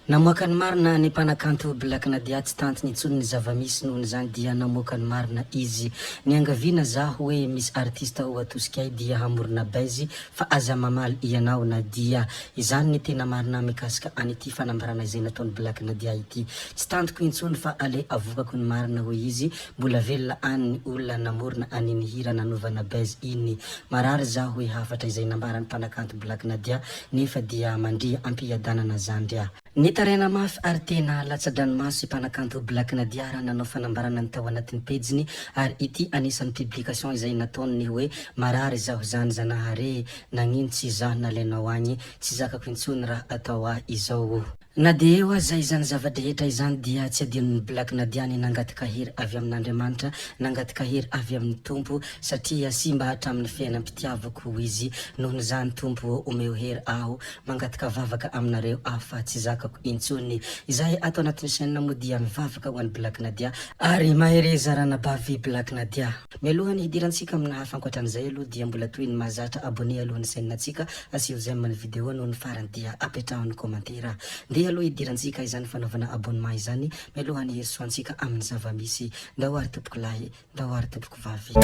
Namoaka ny marina ny mpanakanto Black Nadia tsy tantiny intsony ny zava-misy nohon'izany dia namoaka ny marina izy. Niangaviana zaho hoe misy artiste ho atosikay dia hamorona buzz fa aza mamaly ianao Nadia. Izany ny tena marina mikasika an'ity fanambarana izay nataon'i Black Nadia ity. Tsy tantiko intsony fa ale avokako ny marina hoy izy, mbola velona any ny olona namorona an'iny hira nanovana buzz iny. Marary zaho hoy hafatra izay nambaran'ny mpanakanto Black Nadia nefa dia mandria am-piadanana zandry a. Nitaraina mafy ary tena latsa-dranomaso i mpanakanto Black Nadia raha nanao fanambarana ny tao anatin'ny pejiny ary ity anisan'ny publication izay nataony ny hoe marary zaho zany Zanahary e, nagnino tsy izaho nalainao agny, tsy zakako intsony raha atao ahy izao o. Na dia eo aza izany zava-drehetra izany dia tsy adinon'i Black Nadia ny nangataka hery avy amin'Andriamanitra, nangataka hery avy amin'ny Tompo satria simba hatramin'ny fiainam-pitiavako hoy izy, nohon'izany Tompo ô omeo hery aho, mangataka vavaka aminareo aho fa tsy zakako intsony. Izahay ato anatin'ny chaîne moa dia mivavaka ho an'i Black Nadia ary mahereza ranabavy Black Nadia. Mialohan'ny hidirantsika amina hafa ankoatran'izay aloha dia mbola toy ny mahazatra abonné aloha ny chaîne ntsika, asio j'aime ny vidéo noho ny farany dia apetraho ny commentaire. Ndeha aloha hidirantsika izany fanaovana abonnement izany mialohan'ny hirosoantsika amin'ny zava-misy. Ndao ary tompoko lahy, ndao ary tompoko vavy.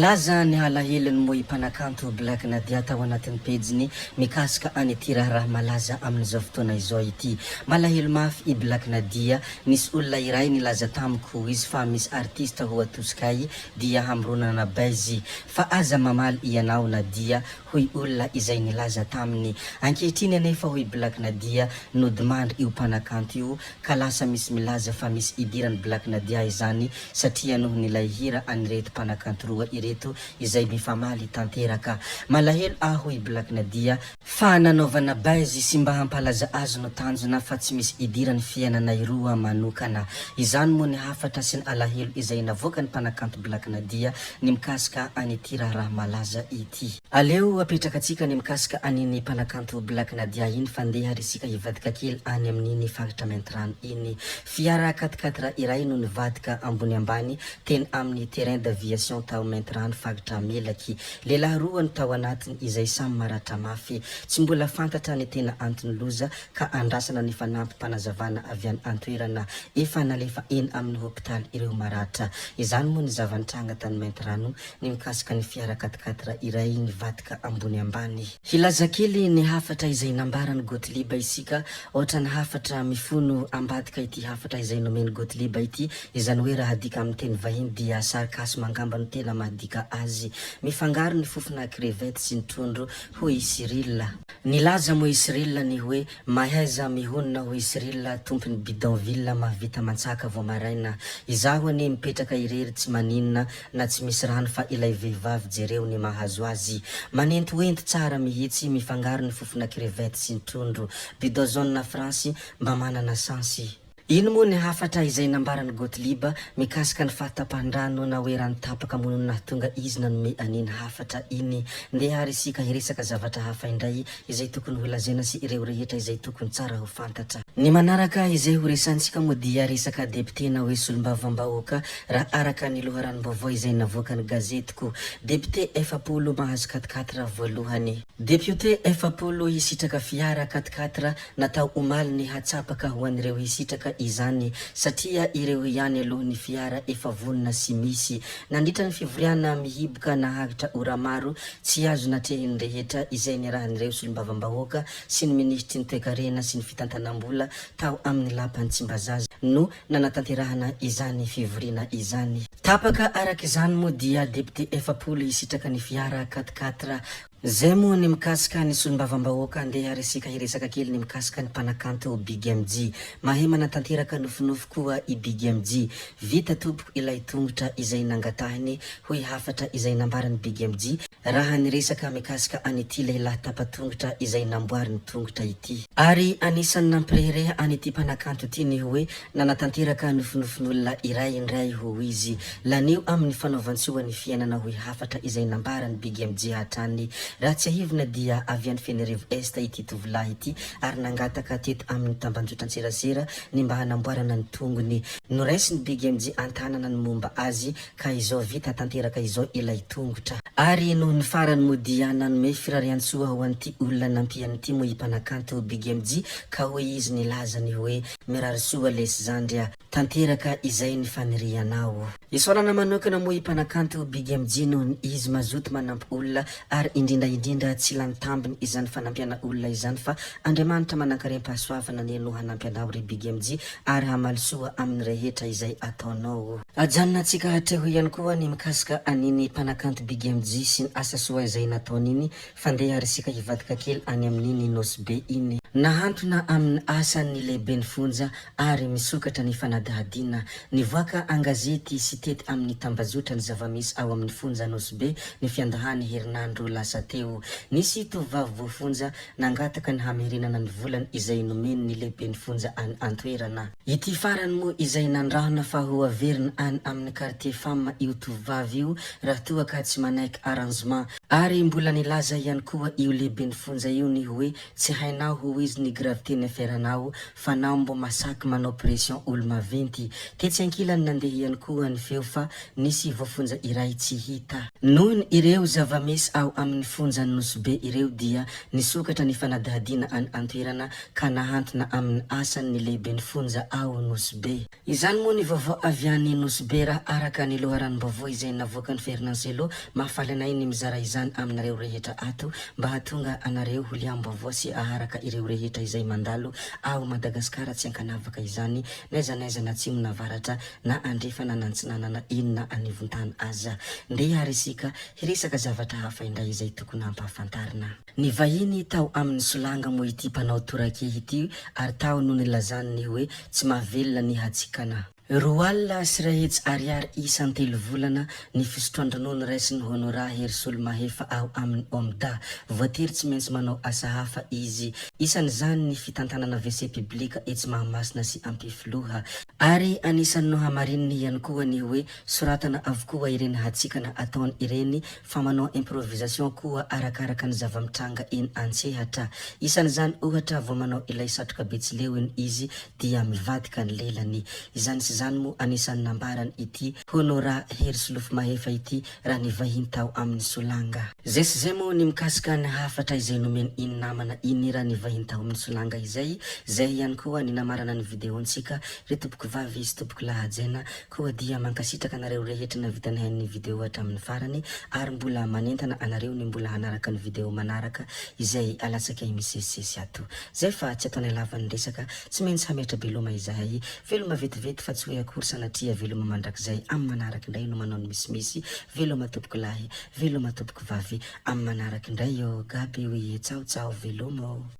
Nilaza ny halahelony moa i mpanakanto Black Nadia tao anatin'ny pejiny mikasika an'ity raharaha malaza amin'izao fotoana izao ity. Malahelo mafy i Black Nadia, nisy olona iray nilaza tamiko hoy izy fa misy artiste ho atosikay dia hamoronana buzz fa aza mamaly ianao Nadia hoy olona izay nilaza taminy. Ankehitriny anefa hoy Black Nadia nodimandry io mpanakanto io ka lasa misy milaza fa misy idiran'i Black Nadia izany satria noho ny ilay hira an'ireto mpanakanto roa ireto izay mifamaly tanteraka. Malahelo aho hoy Black Nadia, fa nanaovana buzz sy mba hampalaza azy no tanjona fa tsy misy idiran'ny fiainanay roa manokana. Izany moa ny hafatra sy ny alahelo izay navoakan'ny mpanakanto Black Nadia ny mikasika an'ity raharaha malaza ity. Aleo apetrakantsika ny mikasika an'iny mpanakanto Black Nadia iny fa ndeha ary isika hivadika kely any amin'iny faritra Maintirano iny. Fiara quatre-quatre iray no nivadika ambony ambany teny amin'ny terrain d'aviation tao Maintirano faritra Melaky. Lehilahy roa no tao anatiny izay samy maratra mafy. Tsy mbola fantatra ny tena anton'ny loza ka andrasana ny fanampim-panazavana avy any an-toerana. Efa nalefa eny amin'ny hopitaly ireo maratra. Izany moa ny zava-nitranga tany Maintirano ny mikasika ny fiara quatre-quatre iray nivadika ambony ambany. Hilaza kely ny hafatra izay nambaran'i Gottlieb isika, ohatran'ny hafatra mifono ambadika ity hafatra izay nomen'i Gottlieb ity, izany hoe raha adika amin'ny teny vahiny dia sarcasme angamba no tena mahadika azy. Mifangaro ny fofona crevette sy ny trondro hoy i Cyril. Nilaza moa i Cyril ny hoe Mahaiza mihonona hoy Cyril tompon'ny bidonville mahavita mantsaka vao maraina. Izaho anie mipetraka irery tsy maninona na tsy misy rano fa ilay vehivavy jereo ny mahazo azy. Manentoento tsara mihitsy mifangaro ny fofona crevette sy ny trondro. Bidon zone France mba manana sansy. Ino moa ny hafatra izay nambaran'i Gottlieb mikasika ny fahatapahan-drano na hoe rano tapaka moa no nahatonga izy nanome an'iny hafatra iny? Ndeha ary isika hiresaka zavatra hafa indray izay tokony ho lazaina sy ireo rehetra izay tokony tsara ho fantatra. Ny manaraka izay ho resahantsika moa dia resaka depite na hoe solombavambahoaka raha araka ny loharanom-baovao izay navoakan'ny gazetiko. Depite 40 mahazo quat-quatre voalohany. Depiote 40 hisitraka fiara quat-quatre Natao omaly ny hatsapaka ho an'ireo hisitraka izany satria ireo ihany aloha ny fiara efa vonona sy misy. Nandritra ny fivoriana mihiboka naharitra ora maro tsy azo natrehin'ny rehetra izay niarahan'ireo solombavambahoaka sy ny minisitry ny toekarena sy ny fitantanam-bola tao amin'ny lapan'i Tsimbazaza no nanatanterahana izany fivoriana izany. Tapaka araka izany moa dia depiote 40 hisitraka ny fiara quatre quatre Zay moa ny mikasika ny solombavambahoaka andeha ary isika hiresaka kely ny mikasika ny mpanakanto Big MJ. Mahay manatanteraka nofinofy koa i Big MJ. Vita tompoko ilay tongotra izay nangatahiny hoy hafatra izay nambaran'i Big MJ raha niresaka mikasika an'ity lehilahy tapa-tongotra izay namboariny tongotra ity. Ary anisan'ny nampirehareha an'ity mpanakanto ity ny hoe Nanatanteraka nofinofin'olona iray indray ho izy. Lanio amin'ny fanaovan-tsoa ny fiainana hoy hafatra izay nambaran'i Big MJ hatrany. Raha tsiahivina dia avy any Fenerivo Est ity tovolahy ity ary nangataka teto amin'ny tambanjotran-tserasera ny mba hanamboarana ny tongony. Noraisin'ny Big MJ an-tanana ny momba azy ka izao vita tanteraka izao ilay tongotra. Ary noho ny farany moa dia nanome firariantsoa ho an'ity olona nampiany ity moa i mpanakanto Big MJ ka hoy izy nilaza ny hoe mirary soa lesy zandry a! Tanteraka izay ny fanirianao. Isaorana manokana moa i mpanakanto Big MJ noho ny izy mazoto manampy olona ary indrindra indrindra tsy lany tambiny izany fanampiana olona izany fa Andriamanitra manankarem-pahasoavana anie no hanampy anao ry Big MJ ary hamaly soa amin'ny rehetra izay ataonao. Ajanonantsika hatreo ihany koa ny mikasika an'iny mpanakanto Big MJ sy ny asa soa izay nataony iny fa ndeha ary isika hivadika kely any amin'iny Nosy Be iny. Nahantona amin'ny asany ny lehiben'ny fonja ary misokatra ny fanadihadiana. Nivoaka an-gazety sy tety amin'ny tambajotra ny zava-misy ao amin'ny fonja Nosy Be ny fiandohan'ny herinandro lasa teo. Nisy tovovavy voafonja nangataka ny hamerenana ny volany izay nomeny ny lehiben'ny fonja any an-toerana. Ity farany moa izay nandrahona fa ho averina any amin'ny quartier femme io tovovavy io raha toa ka tsy manaiky arrangement. Ary mbola nilaza ihany koa io lehiben'ny fonja io ny hoe tsy hainao ho izy ny gravité ny affaire-nao fa nao mbo masaky manao pression olo maventy. Tetsy ankilany nandeha ihany koa ny feo fa nisy voafonja iray tsy hita. Nohon ireo zava-misy ao amin'ny fonjan'i Nosy Be ireo dia nisokatra ny fanadihadiana any an-toerana ka nahantona amin'ny asany ny lehiben'ny fonja ao Nosy Be. Izany moa ny vaovao avy any Nosy Be raha araka ny loharanom-baovao izay navoakan'i Fernand Cello. Mahafaly anay ny mizara izany aminareo rehetra ato mba hahatonga anareo ho liam-baovao sy aharaka ireo rehetra izay mandalo ao Madagasikara tsy ankanavaka izany n'aiza n'aiza na atsimo na avaratra na andrefana na antsinanana eny na anivon-tany aza. Ndeha ary isika hiresaka zavatra hafa indray izay tokony hampahafantarina. Nivahiny tao amin'ny solanga moa ity mpanao torakehy ity ary tao no nilazany ny hoe tsy mahavelona ny hatsikana. 102 ariary isan-telo volana ny fisotroan-dronono raisin'i Honorat Herisolo Mahefa ao amin'ny OMDA. Voatery tsy maintsy manao asa hafa izy. Isan'izany ny fitantanana WC public etsy Mahamasina sy Ampefiloha. Ary anisan'ny nohamarininy ihany koa ny hoe soratana avokoa ireny hatsikana ataony ireny fa manao improvisation koa arakaraka ny zava-mitranga eny an-tsehatra. Isan'izany ohatra vao manao ilay satroka betsileo iny izy dia mivadika ny lelany. Izany sy izany moa anisan'ny nambarany ity Honorat Hery Solofomahefa ity raha nivahiny tao amin'ny Solanga. Zay sy zay moa ny mikasika ny hafatra izay nomeny iny namana iny raha nivahiny tao amin'ny Solanga izay, zay ihany koa ny namarana ny video-ntsika ry tompoko vavy sy tompoko lahy hajaina, koa dia mankasitraka anareo rehetra navita nihaino ny video hatramin'ny farany ary mbola manentana anareo ny mbola hanaraka ny video manaraka izay alatsakay misesisesy ato. Zay fa tsy ataonay lava ny resaka, tsy maintsy hametra-beloma izahay, veloma vetivety fa tsy hoe akory sanatria veloma mandrakizay amin'ny manaraka indray no manao ny misimisy, veloma tompoko lahy, veloma tompoko vavy, amin'ny manaraka indray ô, gaby oie, tsaho tsaho, veloma ô.